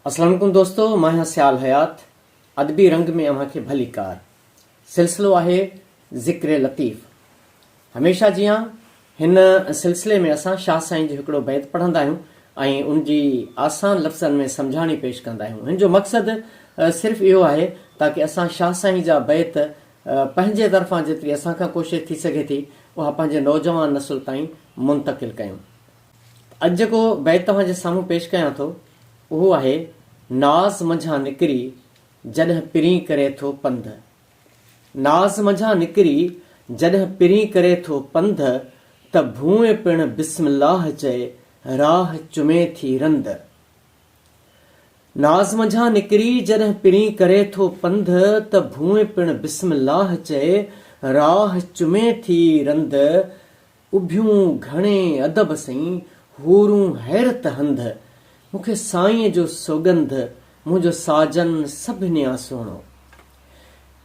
اسلام عليڪم دوستو مان آهيان سيال حيات ادبي رنگ ۾ اوهان کي ڀليڪار سلسلو آهي ذڪر لطيف هميشه جيان هن سلسلي ۾ اسان شاهه سائين جو هڪڙو بيت پڙهندا آهيون ۽ ان جي آسان لفظن ۾ سمجهاڻي پيش ڪندا آهيون هن جو مقصد صرف اهو آهي تاڪه اسان شاهه سائين جا بيت پنهنجي طرفان جيتري اسان کان ڪوشش ٿي سگهي ٿي اها پنهنجي نوجوان نسل تائين منتقل ڪيون. اڄ جيڪو بيت توهان جي سامهون پيش ڪيان ٿو اهو آهي، ناز منجهان نڪري جڏهن پرين ڪري ٿو پنڌ. ناز منجهان نڪري جڏهن پرين ڪري ٿو پنڌ ته ڀونء پڻ بسم الله چئي راهه چمي ٿي رند. ناز منجهان نڪري جڏهن پرين ڪري ٿو پنڌ ته ڀونء پڻ بسم الله چئي راهه چمي ٿي رند. اڀيون گهڻي ادب سين، حورون حيرت هنڌ. مون کي سائينء جو سوڳنڌ، منهنجو ساجن سڀنيان سهڻو.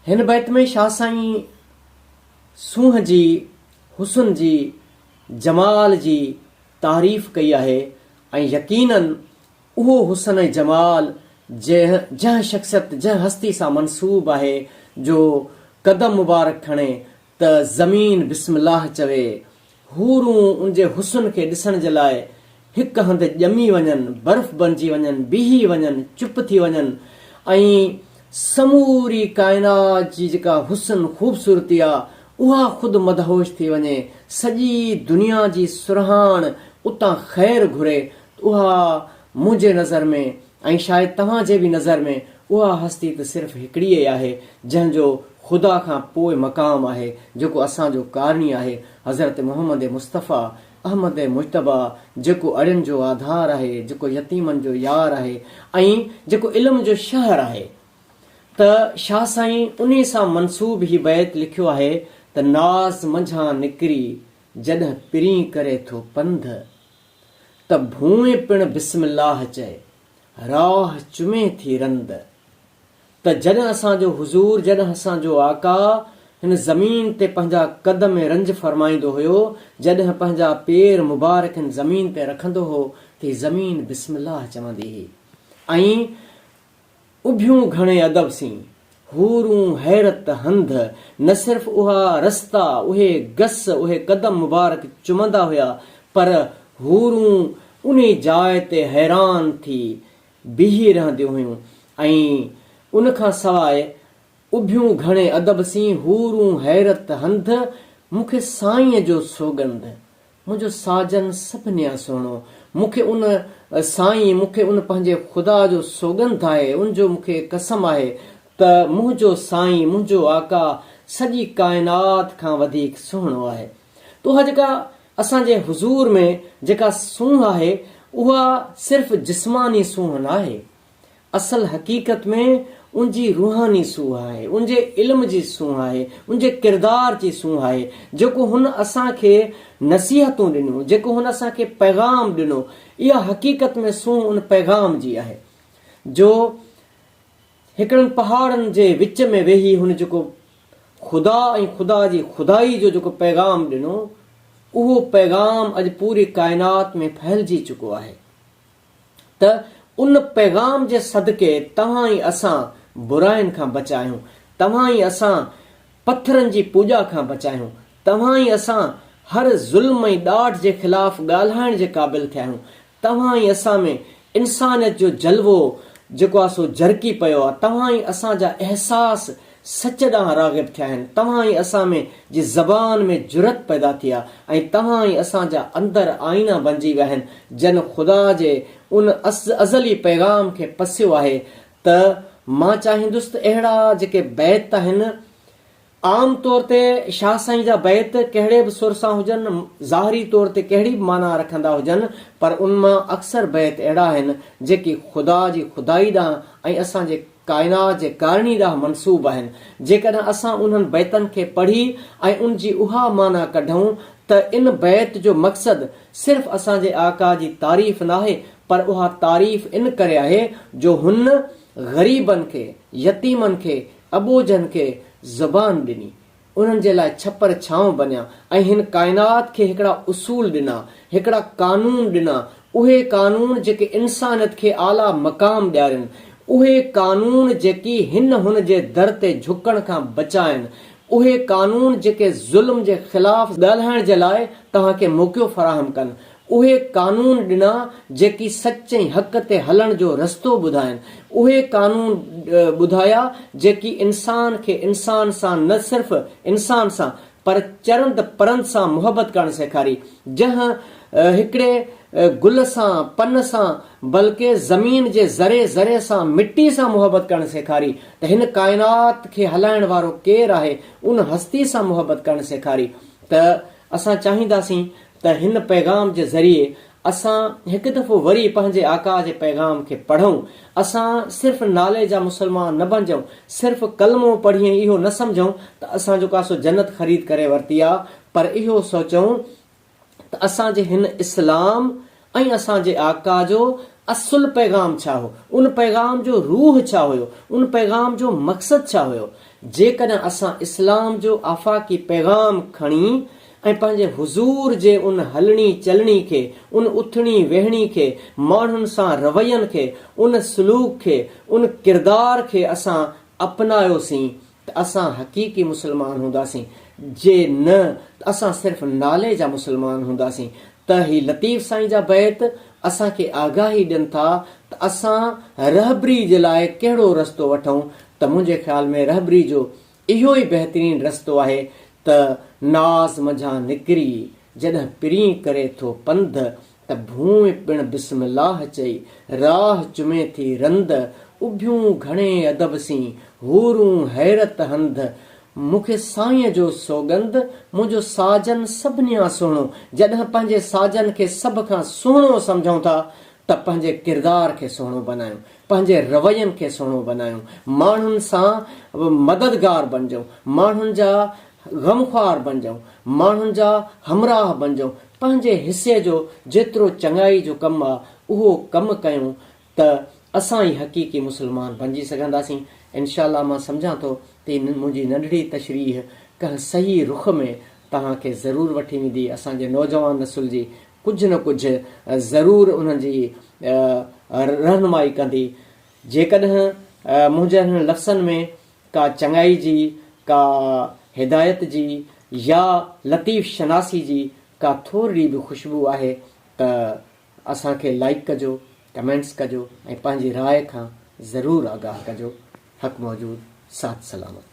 هن بيت ۾ شاهه سائين سونهن جي، حسن جي، جمال جي تعريف ڪئي آهي ۽ يقيناً اهو حسن ۽ جمال جنهن جنهن شخصيت، جنهن هستي سان منسوب آهي جو قدم مبارڪ کڻي ته زمين بسم الله چوي، حورون ان جي حسن کي ڏسڻ جي لاء هڪ هنڌ ڄمي وڃن، برف بنجي وڃن، بيهي وڃن، چپ ٿي وڃن ۽ سموري ڪائنات جي جيڪا حسن خوبصورتي آ، اها خود مدهوش ٿي وڃي، سڄي دنيا جي سرهاڻ اتان خير گهري ته اها منهنجي نظر ۾ ۽ شايد توهان جي به نظر ۾ اها هستي ته صرف هڪڙي ئي آهي، جنهن جو خدا کان پوء مقام آهي، جيڪو اسان جو ڪارڻي آهي، حضرت محمد مصطفيٰ، احمد مجتبيٰ، جيڪو اڙين جو آڌار آهي، جيڪو يتيمن جو يار آهي ۽ جيڪو علم جو شهر آهي. ته شاهه سائين انهي سان منسوب هي بيت لکيو آهي ته ناز منجهان نڪري جڏهن پرين ڪري ٿو پنڌ، ته ڀونء پڻ بسم الله چئي، راهه چمي ٿي رند. ته جڏهن اسان جو حضور، جڏهن اسان جو آقا هن زمين تي پنهنجا قدم رنج فرمائيندو هيو، جڏهن پنهنجا پير مبارڪ هن زمين تي رکندو هو ته هي زمين بسم الله چوندي هئي ۽ اڀيون گهڻي ادب سين، حورون حيرت هنڌ، نه صرف اها رستا، اهي گس، اهي قدم مبارڪ چمندا هيا، پر حورون انهي جاء تي حيران ٿي بيهي رهنديون هيون ۽ ان کان سواء اڀيون گهڻي ادب سين، حورون حيرت هنڌ، مون کي سائينء جو سوڳنڌ، منهنجو ساجن سڀنيان سهڻو. مون کي ان سائين، مون کي ان پنهنجي خدا جو سوڳنڌ آهي، ان جو مون کي قسم آهي ته منهنجو سائين، منهنجو آقا سڄي ڪائنات کان وڌيڪ سهڻو آهي. ته اها جيڪا اسان جي حضور ۾ جيڪا سونهن آهي، اها صرف جسماني سونهن ناهي. اصل حقيقت ۾ ان جي روحاني سونهن آهي، ان جي علم جي سونهن آهي، ان جي ڪردار جي سونهن آهي، جيڪو هن اسان کي نصيحتون ڏنيون، جيڪو هن اسان کي پيغام ڏنو، اها حقيقت ۾ سونهن ان پيغام جي آهي، جو هڪڙن پهاڙن جي وچ ۾ ويهي هن جيڪو خدا ۽ خدا جي خدائي جو جيڪو پيغام ڏنو، اهو پيغام اڄ پوري ڪائنات ۾ ڦهلجي چڪو آهي. ته ان پيغام جي صدقي توهان ۽ اسان براين کان بچا آهيون، توهان ۽ اسان پٿرن جي پوڄا کان بچا آهيون، توهان ۽ اسان هر ظلم ۽ ڏاڍ جي خلاف ڳالهائڻ جي قابل ٿيا آهيون، توهان ۽ اسان ۾ انسانيت جو جلوو جيڪو آهي سو جرڪي پيو آهي، توهان ۽ اسان جا احساس سچ ڏانهن راغب ٿيا آهن، توهان ۽ اسان ۾ جي زبان ۾ جرئت پيدا ٿي آهي ۽ توهان ۽ اسان جا اندر آئينا بنجي ويا آهن، جن خدا جي ان ازلي پيغام کي پسيو آهي ته مان چاهيندس ته اهڙا جيڪي بيت آهن، عام طور تي شاهه سائين جا بيت ڪهڙي به سر سان هجن، ظاهري طور تي ڪهڙي به معنيٰ رکندا هجن، پر ان مان اڪثر بيت اهڙا آهن، جيڪي خدا جي خدائي ڏانهن ۽ اسان جي ڪائنات جي ڪارڻي ڏانهن منسوب آهن. جيڪڏهن اسان انهن بيتن کي پڙهي ۽ ان جي اها معنيٰ ڪڍون ته ان بيت جو مقصد صرف اسان جي آقا جي تعريف ناهي پر اها تعريف ان ڪري آهي جو هن غريبن کي، يتيمن کي، اٻوجهن کي زبان ڏني. انهن جي لاء ڇپر ڇانو بنيا ۽ هن ڪائنات کي هڪڙا اصول ڏنا، هڪڙا قانون ڏنا، اهي قانون جيڪي انسانيت کي اعليٰ مقام ڏيارين، اهي قانون جيڪي هن هن جي در تي جهڪڻ کان بچائين، اهي قانون جيڪي ظلم جي خلاف ڳالهائڻ جي لاء توهان کي موقعو فراهم ڪن، اهي قانون ڏنا جيڪي سچ ۽ حق تي هلڻ جو رستو ٻڌائين، اهي قانون ٻڌايا جيڪي انسان کي انسان سان نه صرف انسان سان پر چرند پرند سان محبت ڪرڻ سيکاري، جنهن هڪڙي گل سان، پن سان بلڪه زمين جي ذري ذري سان مٽي سان محبت ڪرڻ سيکاري ته هن ڪائنات کي هلائڻ وارو ڪير آهي ان هستي سان محبت ڪرڻ سيکاري ته اسان چاهينداسين ته هن پيغام جي ذريعي اسان هڪ دفعو وري پنهنجي آقا جي پيغام کي پڙهون. اسان صرف نالي جا مسلمان نه بنجون، صرف ڪلمو پڙهي ۽ اهو نه سمجهون ته اسان جو ڪاسو جنت خريد ڪري ورتي آ، پر اهو سوچون ته اسان جي هن اسلام ۽ اسان جي آقا جو اصل پيغام ڇا هو، ان پيغام جو روح ڇا هيو، ان پيغام جو مقصد ڇا هيو. جيڪڏهن اسان اسلام جو آفاقي پيغام کڻي ۽ پنهنجي حضور جي ان هلڻي چلڻي کي، ان اٿڻي ويهڻي کي، ماڻهن سان روين کي، ان سلوڪ کي، ان ڪردار کي اسان اپنايوسين ته اسان حقيقي مسلمان هونداسين، جي نه ته اسان صرف نالي جا مسلمان هونداسين ته هي لطيف سائين جا بيت اسان کي آگاهي ڏين ٿا ته اسان رهبري جي لاء ڪهڙو رستو وٺون ته منهنجي خيال ۾ رهبري جو اهو ئي بهترين رستو آهي ته ناز منجهان نڪري جڏهن پرين ڪري ٿو پنڌ ته ڀونء پڻ بسم الله چئي راهه چمي ٿي رند اڀيون گهڻي ادب سين حورون حيرت هنڌ مون کي سائينء جو سوڳنڌ منهنجو ساجن سڀنيان سهڻو جڏهن پنهنجي ساجن کي سڀ کان سهڻو سمجهون ٿا ته پنهنجي ڪردار کي سهڻو بنايون پنهنجي روين کي سهڻو بنايون، ماڻهن سان مددگار بنجون، ماڻهن جا غمخوار بنجون، ماڻهن جا همراهه بنجون، پنهنجي حصي جو جيترو چڱائي جو ڪم آ اهو ڪم ڪيون ته اسان ئي حقيقي مسلمان بنجي سگهنداسين. انشاء الله مان سمجهان ٿو ته هي منهنجي ننڍڙي تشريح ڪنهن صحيح رخ ۾ توهان کي ضرور وٺي ويندي، اسان جي نوجوان نسل جي ڪجهه نه ڪجهه ضرور انهن جي رهنمائي ڪندي. جيڪڏهن منهنجي انهن لفظن ۾ ڪا چڱائي جي، ڪا هدايت جي يا لطيف شناسي جي ڪا ٿورڙي به خوشبو آهي ته اسان کي لائيڪ ڪجو، ڪمينٽس ڪجو ۽ پنهنجي راء کان ضرور آگاهه ڪجو. حق موجود، ساٿ سلامت.